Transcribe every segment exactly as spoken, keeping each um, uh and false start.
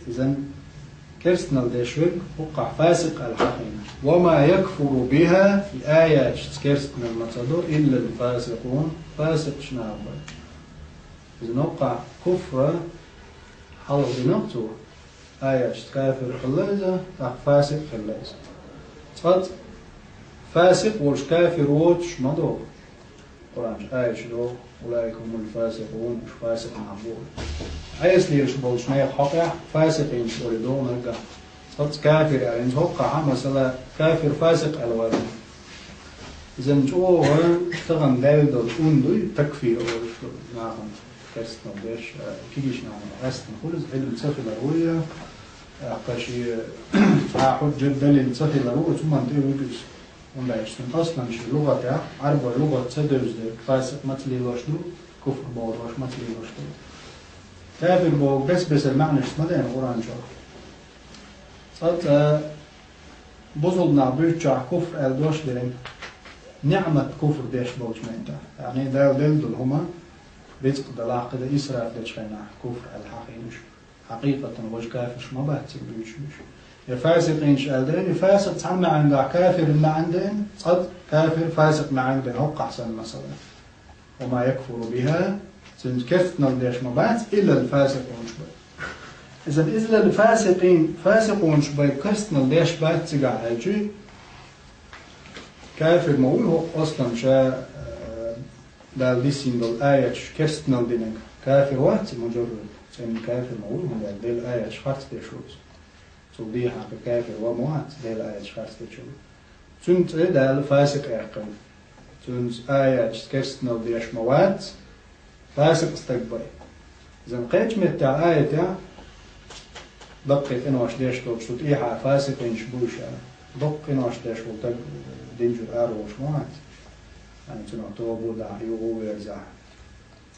Изан керстанал деш верг хӀокхахь фасикъ аьлла хьахийна. «وما يكفر بها», и аяташца керстанал ма ца до, «إلا الفاسقون», фасикъаш нах бара. Иза хӀокхахь куфра хьалха динарг цо, аяташца кафир хилла иза, тӀаккха фасикъ хилла иза. Цкъа фасикъ волуш кафир воцуш ма догӀу. Къуръан чу аяташ догӀу: «أولئك هم الفاسقون», уьш фасикъ нах бу. Ӏеса лелаш болчу нехан хьокъехь фасикъинаш олий догӀу наггахь. Оцу кафир аьлла, хӀинца хӀокхахь, масала, кафир фасикъ аьлла вара. Изан чӀогӀа тахана даьлла долу ун дуй, такфир олуш долу нахана, керстанал деш, а, кегийчу нахана къаьстина хуьлу иза, Ӏилма ца хилар вуй, а, кхачи, а, хьуьжжат далил ца хилар ву, оцу хӀуманна тӀе вуьгу иза. ХӀунда аьлча цуьнан аслан шен лугӀатехь, Ӏарбойн лугӀат ца девза дерг, фасикъ маца лелош ду, куфр бохург маца лелош ду. Кафир бохург бес-бесара маьӀнаш ма дайна Къуръан чохь. Цкъа-цкъа бусулба нах буьйцучохь куфр аьлла дош дерина, ниӀмат куфр деш болчу меттехь. Яъни Дала делла долу хӀума, рицкъ далахь, кхидӀа исраф дечу хенахь куфр аьлла хьахийна уьш. Хьакъикъатан важа кафирш ма бац цига буьйцуш уьш. Я фасикъинаш аьлла дерина, и фасикъ цхьана маьӀнехь, кафиран маьӀна дерина, цкъа кафир фасикъ маьӀна дерина, хӀокхахь санна масала. «وما يكفر بها», цуьнца керстанал деш ма бац, «إلا الفاسقون» бай. Иза «إلا الفاسقين», фасикъунаш бай керстанал деш бац цигахь аьлчи, кафир ма вуй хӀокху аслан ша, э, Дала диссина долу аяташ керстанал динарг. Кафир вац и мужаррад, цӀена кафир ма вуй, хӀунда аьлча Делан аяташ харц деш ву иза. Цул дехьа кхин кафир ван ма вац, Делан аяташ харц дечул. Цуьнан цӀе Дала фасикъ яьккхина. Цуьнца аяташца керстанал деш ма вац, фасикъ стаг бай. Изан кхечу меттехь аятехь даккхий къинош деш долчу тӀехьа фасикъинаш бу уьш аьлла. Доккха къинош деш волу стаг дин чуьра ара волуш ма вац. Ай, цунах тоба дахь, юха верзахь.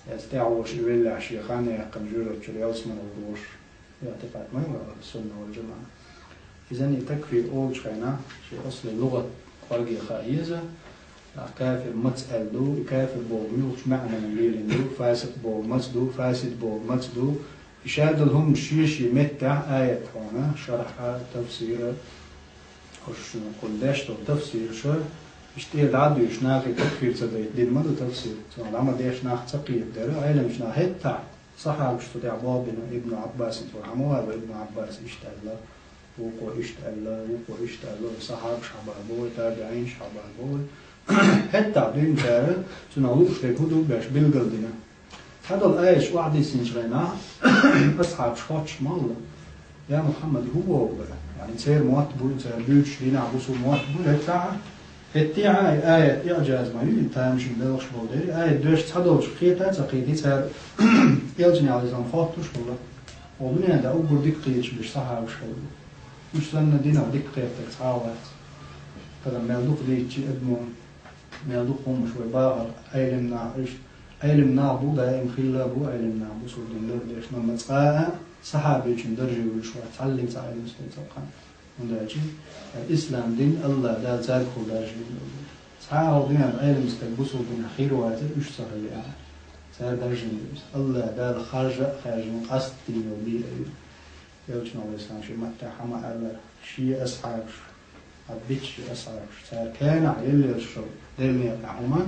Эцу тӀаьхьа волуш и веллехь шен хан яьккхина жоьжахати чуьра ялсамане вур волуш. Я тӀекъат ма ю ахьлу сунна вал жамаӀа. Изан и такфир олучу хенахь, шен аслан лугӀат кӀорге хаа еза, а кафир маца аьлла ду, и кафир боху муьлхачу маьӀнана лелийна ду, фасикъ боху маца ду, фасид боху маца ду, и шадолу хӀуманаш шен-шен меттехь аят хьуна, шархьа, тафсира, уьш кхунна деш долу тафсирша, иштта тӀера дӀа а дуьйцуш, нахе такфир ца дайта дина ма ду тафсир, цунах дӀа ма деш нах ца кхета дара, Ӏеламчу наха хӀетахь, сахьабаш цу тӀехь болх бина, Ибн Ӏаббасана тхо хьан ма вала, Ибн Ӏаббаса иштта аьлла, вукхо иштта аьлла, вукхо иштта аьлла, сахьабаш хьан бала боху, табиӀинаш хьан бала боху. ХӀетахь дуьйна цара, цунах лууш дерг хӀун ду беш билгалдина. Цхьадолу аяташ охьадиссинчу хенахь, асхьабаш хоттуш ма хилла: «Я Мухьаммад, хӀун боху бара?» Яъни церан мотт бу, цара буьйцуш дийнахь бусул мотт бу, хӀетахь а, хӀеттехь а и аят иӀжаз ма ю, и тамашийна белхаш болу дерриг, аят доьшуш цхьадолчух кхета а ца кхетий, цара элчане, Ӏалайхиссалам, хоттуш хилла. Оха дуьнен тӀехь уггар дика кхеташ берш сахьабаш хилла. Уьш санна динах дика кхетарг цхьа а вац. Тахана мел дукха дийцчи адамо, мел дукха хӀуманаш вай бахар, Ӏелим нах, уьш, Ӏелим нах бу, даим хилла а бу, Ӏелим нах бу, бусул дин лардеш, амма цкъа а сахьабечун дарже вуьлуш вац, цхьаллин цхьа Ӏелим стаг ца кхана. ХӀунда аьлча, ислам дин АллахӀ Дала цаьргахула даржийна долу дин. Цхьа а хӀокху дуьненахь Ӏелам стаг бусул динехь хир вацара, уьш ца хилла аьлла. Цара даржийна ду иза. АллахӀ Дала харжа а хаьржина, къастдина йолу бийр а ю. Элчано, Ӏалайхиссалам, шен маттехь хьан ма аьллара, шен асхьабаш, хьан бичча шен асхьабаш, цара кенахь еллерш йолу Делан некъахь хӀума,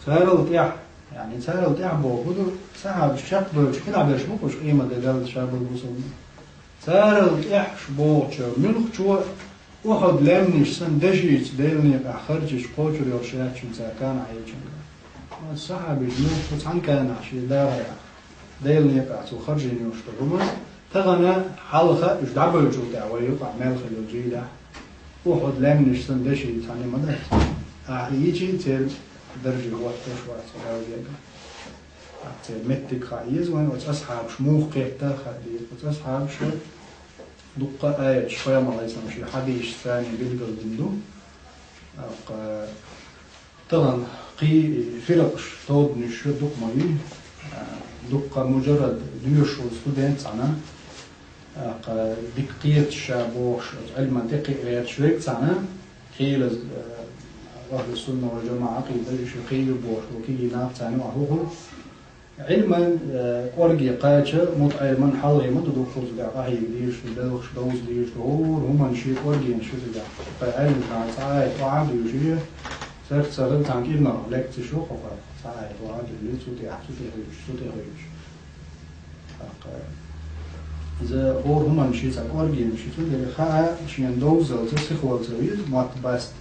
царал тӀехь, яъни царал тӀехь боху хӀун ду, сахьабаш чекхбевлча, кхидӀа берш бу-кх уьш къемат де даллалц ша болу бусулба. Царал тӀехь бохучу муьлххачо Ухьуд лаьмнаш санна дешица Делан некъахь харжаш кхочур йолуш яц шуна цара кенахь еллачуьнга. Сахьабаш муьлхха цхьана кенахь шен дахарехь Делан некъахь цо харжийна йолуш ду хӀума, тахана хьалха уьш дӀабевллачул тӀаьхьа вай юкъахь мел хилла йолу жийлехь, Ухьуд лаьмнаш санна дешица цхьаьна ма дац. Ахьа йичи церан дарже хӀоттош вац Дала герга. Церан меттиг хаа еза вайн, оцу асхьабаш муха кхетта а хаа деза. Оцу асхьабаша дуккха а аяташ, пайхамар, Ӏалайхиссалам, шен хьадисашца билгалдина ду. ТӀаккха тахана кхин фиракъаш, тобанаш дукха ма ю. Дуккха мужаррад доьшуш волу студент цхьана, тӀаккха дика кхеташ ша бохуш, оцу Ӏилман тӀе кхиа гӀерташ верг цхьана, кхийла, э, ахьлу сунна вал жамаӀа Ӏакъида, уьш кхийла бохуш болу кегий нах царна юкъахь хӀун хуьлу? Ӏилман, э, кӀорге кхача, мутаӀаллиман хьалхе ма ду дуккхуза дӀа къахьега дезаш, белхаш довза дезаш, хӀора хӀуманна ший кӀоргенаш ю цигахь. Ткъа Ӏилманца цхьа аят охьа а дуьйший, царца хила цхьана кӀирнах лекцеш ю хӀокху, цхьа аят охьа а дуьллий, цу тӀехь, цу тӀе хьуьйсуш, цу тӀе хьуьйсуш. ТӀаккха иза хӀора хӀуманна ший цхьа кӀоргенаш ю, цундела хаа шена довзалца, сихвалца веза, мотт баста.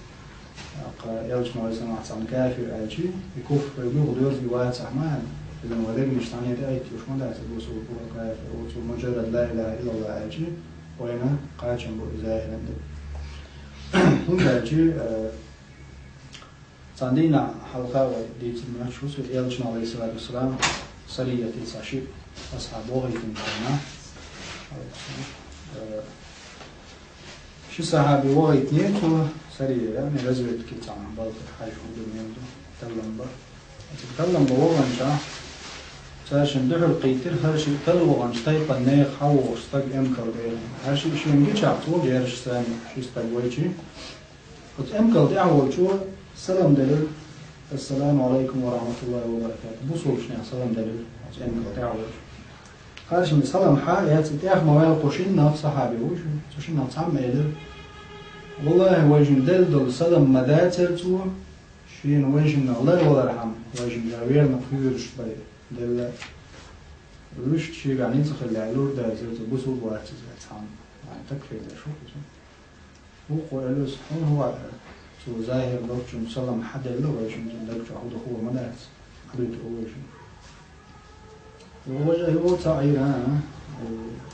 ТӀаккха элчано вай санахь цхьана кафир аьлчи, и куфр вай буьгӀу доьрзий вацахь ма аьлла. Иза вай дегнаш цхьаьна тӀе айттуш ма дац, бусулба ву кафир ву, цо муджаррад ла илаха иллаллах аьлчи, вайна кхачам бу иза ахӀиран ду. ХӀунда аьлчи, э, цхьана дийнахь хьалха вай дийцар моьттуш ву со, элчано, алейхиссалату вассалам, сарияте цхьа шиъ асхьаб вахийтина хьална. Э, Ши сахьаби вахийтинера цо сария, яъни разведке цхьана балха хьажа хӀун ду, мел ду, таллам бан. Цига таллам бан ваханчохь, цара шена дуьхьал кхийтира, хӀара шиъ талла ваханчу тайпана нехан хьалавогӀуш стаг эмкал тӀе. ХӀара шиъ шена гичахь, цо герзаш санна ши стаг вайчи. Оцу эмкал тӀехь волчо салам делира: «Ассаламу алайкум ва рахматуллахи ва баракатух». Бусулбанех салам делира оцу эмкал тӀехь волчо. Харшина салам хьа а эцна, тӀех ма ваьлла кху шиннах, сахьаби ву шу, цу шиннах цхьамма элира: «Валлахи, вайшимма делла долу салам ма дацара цо, шена вайшимма лар валархьама, вайшимма ша верна кхоьруш бай делла». Вуьшта шегахь ницкъ хилла лур дацара цо, бусулба вац иза цхьамма. Вайн такфир деш ву иза. Вукхо элира: «Хьуна хӀун ваьа?» Цо захир долчунна салам хьаделла вайшимма, цуьнан даг чохь хӀун ду хуур ма дац, хьадуьйтур ву вайшимма. Важа, хӀун ца Ӏийра, а?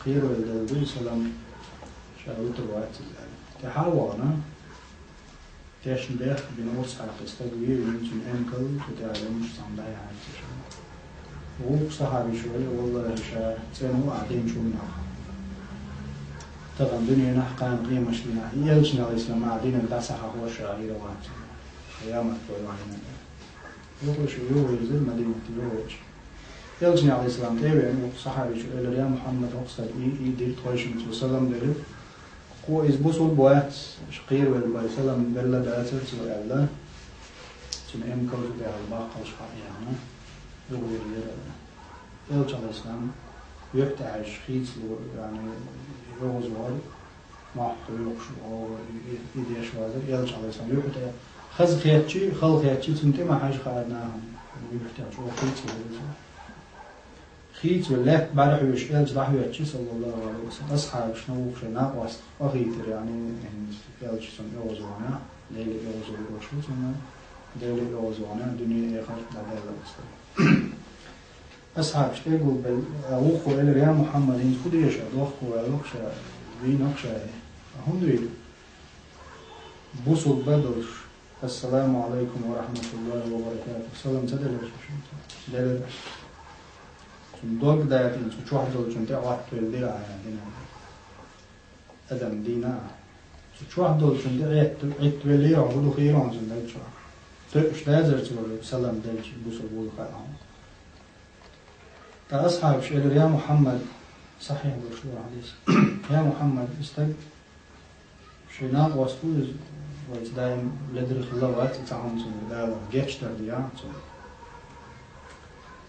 Кхеравелла делла дуй салам, ша вуьтур вац иза аьлла. ТӀаьхьа а вахана, тешна бехк бина урс хьаькхна стаг вийна, цуьнан эмкал, цу тӀехь лемаш цхьамма дӀаяхьийтира ша. Вукху сахьабичо элира: «Валлахи, ша цӀена ву ахь динчу хӀуманах. Тахана дуьненахь, кхана къемаш дийнахь, и элчанал ислам ахь динарг дӀа ца хьахор ша гӀийра вац. Къиямат бой вахьина». Юхуш юхавирзира Мадинате, юхавеача, элчанал ислам тӀе а веана, вукху сахьабичо элира: «Я Мухьаммад, хӀокху стага и, и дира тхойшимма, цо салам делира. Кхо иза бусулба вац, аша кхеравелла бай, салам белла дацара цо», — аьлла. Цуьнан эмкал чу тӀехь баккхалш хьа а яьхна, юхавирзира. Элча, алейхиссалам, юьхь тӀе хьаьжча хийцало, яъни, йовза вара, мохь кхоькхуш вара, и, и, и деш вазара, элча, алейхиссалам, юьхь тӀе, хаза хетчи, хала хетчи, цунна тӀе ма хьаьжа хаьара нахана, юьхь тӀе чӀогӀа хийцало вара. Хийцавелла лаьтта бӀаьрахьоьжуш элча дӀахӀоьттича, саллаллаху алейхи ва саллям, асхьабашна вукху шайн накъостах къахийтира, яъни, элча цунна оьгӀазвахана, Деле оьгӀазвахана, Деле оьгӀазвахана, дуьне а, эхарт а дӀадаьлла оцу. Асхьабаш тӀегулбелла, а, вукхо элира: «Я Мухьаммад, хӀинца хӀун деза ша, дохко ваьлла-кх ша, вийна-кх ша?» «ХӀунда вийна?» «Бусулба долуш, ассаламу алайкум ва рахматуллахи ва баракатух, салам ца делира шу шуьца?» «Делира». «Цунна дог датийна, цу чохь долчунна тӀе Ӏоттавелла дира ахьа динан». Адам дийна а. «Цу чохь долчунна тӀе Ӏетта-, Ӏиттавеллера хьо, хӀун ду хийра хьуна цунна даг чохь?» Тоьуш дацара цо салам делча, бусулба вуй хаьа хьуна. Ткъа асхьабаш элира: «Я Мухьаммад», сахьихь долуш ду хьадис: «Я Мухьаммад, и стаг шайн накъост ву иза, вайца даим ледара хилла вац, и цхьа хӀума цунна Дала гечдар де яхьа цунна».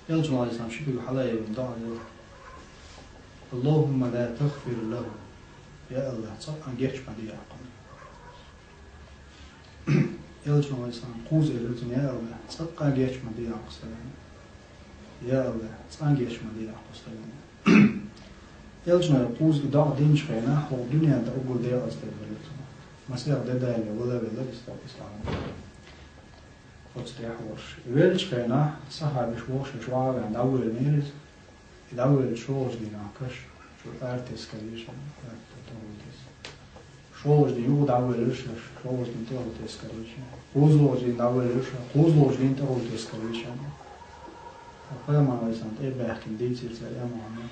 Элчано, алейхиссалам, ши куьг хьала а йина, доӀа дира: «Аллахумма ла тагфир лаху». Я АллахӀ, цкъа а геч ма де хьо кхунна. Элчано, алейхиссалам, кхузза элира цунна: «Я АллахӀ, цкъа а геч ма де хьо кху стагана. Я АллахӀ, цкъа а геч ма де хьо кху стагана». Элчано кхузза и доӀа динчу хенахь, хӀокху дуьненна тӀе уггар декъаза стаг велира цунах. Масех де даьлла вала велла и стаг ислам. Оцу тӀехь волуш. Веллачу хенахь сахьабаш вовшашка ваьхьа а веана дӀавоьллинера иза. И дӀавоьллича шолгӀачу дийнахь каш, чуьра ара тескар вийшина, ара тӀехула тескар. ШолгӀачу дийнахь юха дӀавоьллира шаьш, шолгӀачу дийнахь тӀехула тескар вийшина. КхозлагӀчу дийнахь дӀавоьллира ша, кхозлагӀчу дийнахь тӀехула тескар вийшина. Пайхамар, алейхиссалам, тӀе а баьхкина дийцира цара, я Мухьаммад,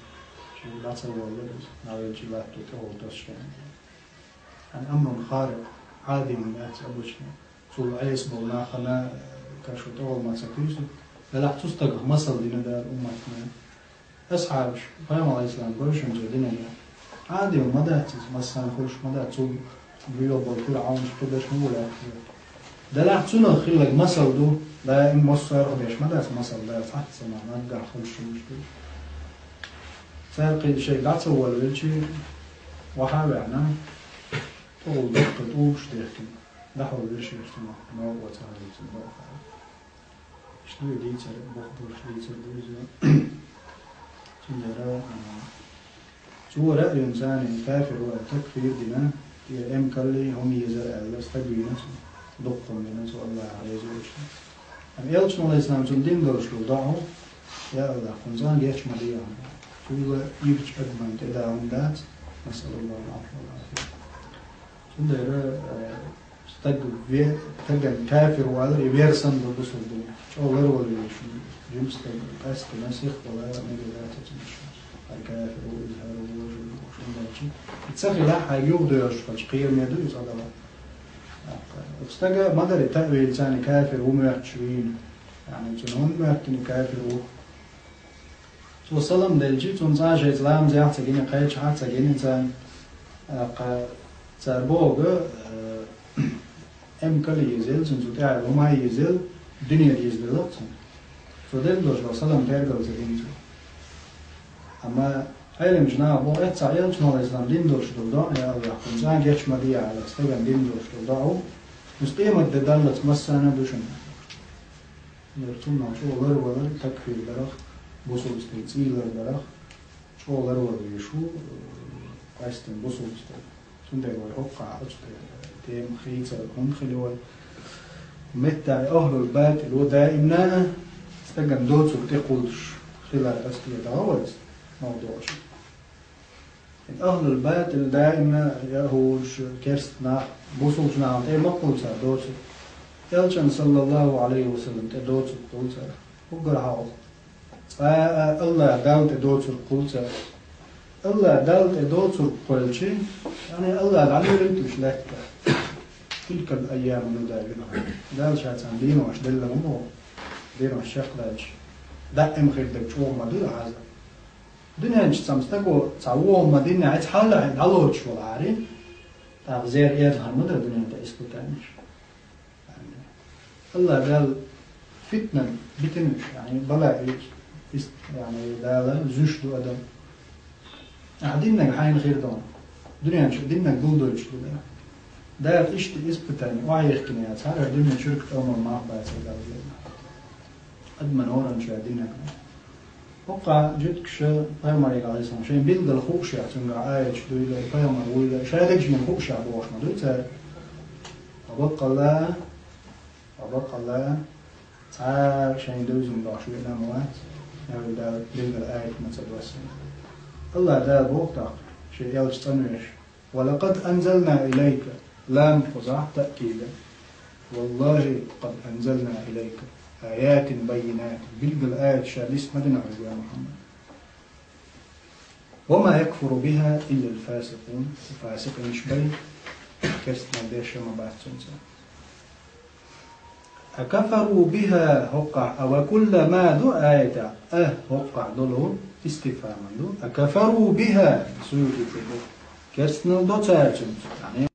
шуьга дӀа ца воллура иза, дӀавеллачу латто тӀехула тосуш веана. Ан амрун харикъ, Ӏади хӀума яц обычно. Цул Ӏеса болу нахана каш тӀехула ма ца кхуьйсу, делахь цу стагах масал дина Дала умматна. Асхьабаш, пайхамар, алейхиссалам, бойшинчу динарг, Ӏади хӀума ма дац иза, массарна хуьлуш ма дац, цул буьйла болу фирӀаунаш, кхиберш хӀун ву лаьттара. Делахь цунах хилларг масал ду, даим массарах деш ма дац масал, дац хьацца ма наггахь хуьлуш хӀумаш ду. Цара кхин шайга дӀа ца волавелчи, вахьа а ваьхьна, тӀехула даккхий тӀулгаш дехкина, дӀахьулвира шех цунах, новкъа ца хьаьжцина бакъахьара. Иштта ду и дийцар, бохург дийцар ду иза. Цундела, а, цо раъйунца кафир ву аьлла такфир дина, тӀера эмкалли хӀума езар аьлла стаг вийна цо, дуккха хӀума дина цо, АллахӀ реза ву иштта. Амма Элчано, Ӏалайхиссалам, цунна дина долуш долу доӀа, я АллахӀ, кхунна цкъа а геч ма де аьлла. Цуьнга йирчу адамна тӀе дан хӀума дац, насъалуллахӀал Ӏафва вал Ӏафия. Цундела, э, стаг ве-, стагана кафир валар, и вер санна ду бусулба дин. ЧӀогӀа ларвала везаш ву, жима стаг, къаьсттина сихвала мегар дац оцу мешан. Хьайн кафир ву, иза хӀара ву, важа ву, шун даьлча. И ца хилахь, хьайга юхадоьжуш хилча, кхераме ду иза дала. ТӀаккха оцу стага ма дарий таъвил царна кафир ву моьттуш вийна. Яъни, цунна хӀунда моьттина кафир ву? Цо салам делчи, цунна цкъа а шайца ламазехь а ца гина, кхечахьа а ца гина царна. ТӀаккха цара бохург, э, эмкал а езийла цунна, цу тӀехь хӀума а езийла, дуьне деза делла цунна. Цо делла долуш долу салам тергал ца гина цо. Амма Ӏеламчу наха боху, эццахь Элчано, Ӏалайхиссалам, дина долуш долу доӀа, я АллахӀ, кхунна цкъа а геч ма де аьлла, стагана дина долуш долу доӀа ву, иза къематде даллалц массарна а ду шуна. Цундела цунах чӀогӀа ларвалар, такфир дарах, бусулба стеган цӀий лардарах, чӀогӀа ларвала везаш ву, э, къаьсттина бусулба стаг. Цундела вай хӀокхахь оцу тема хийцар хӀунда хили вай? Меттахь и ахӀлул батӀил ву даимна а стагана доцург тӀекхуллуш хилар, аса тӀе даха вайца, мовдуӀ шу. И ахӀлул батӀил даимна а яхӀудаш, керста нах, бусулчу нахана тӀе ма кхуллу цара доцург. Элчан, саллаллаху Ӏалайхи ва саллам, тӀе доцург кхуллу цара. Уггар хьалха. Цкъа а АллахӀ Далла тӀе доцург кхуллу цара. АллахӀ Далла тӀе доцург кхоьлчи, яъни АллахӀ дӀалуьйринтуш лаьтта. Тилкал айяму нудавилуха. Дала ша царна денош делла хӀума боху, денош чекхдаьлча, даим хир дерг чӀогӀа ма ду хьаза. Дуьнен чу цхьана стага цхьа вон хӀума дина, хьаьца хьалха дӀалоцуш валахьара, тӀаккха зер эрлахьара ма дара дуьнен тӀе испытанеш. АллахӀ Дала фитнан битина уьш, яъни, бала, ис-, яъни, Дала зуьйш ду адам. Ахьа диннарг хьайна хир ду, дуьнен чу диннарг гулдойтуш ду Дала. Дала иштта испытани охьайихкина яц, хӀара дуьнен чуьрка тӀе мах бацар Дала. Адаман хӀоранча диннарг. ХӀокху жуьгташа пайхамаре, Ӏалайхиссалам, шайн билггал хуушехь, цуьнгахь аяташ дуйла, пайхамар вуйла, шайн дегашна хуушехь бохуш ма дуй цара. Ткъа баккъалла, ткъа баккъалла, цхьа а шайн девзина бохуш веана ма вац, аьлла Дала билггал аят ма ца доссийна. АллахӀ Дала боху тӀаккха, шен элча цӀанвеш: «Ва лакъад анзална илайка», лам кхузахь таъкидан. «Валлахи, къад анзална илайка аятин баййинатин», билггал аяташ ша дисма дина хьуьга, я Мухьаммад. «Ва ма якфуру биха иллал фасикъун», фасикъинаш бай, керстанал деш ма бац цуьнца. «Акафару биха», хӀокхахь «а ва кулла ма» ду аята, «а» хӀокхахь долу истифхам ду. «Акафару биха», Суюти цӀе ду. Керстанал до цара цуьнца. Яъни,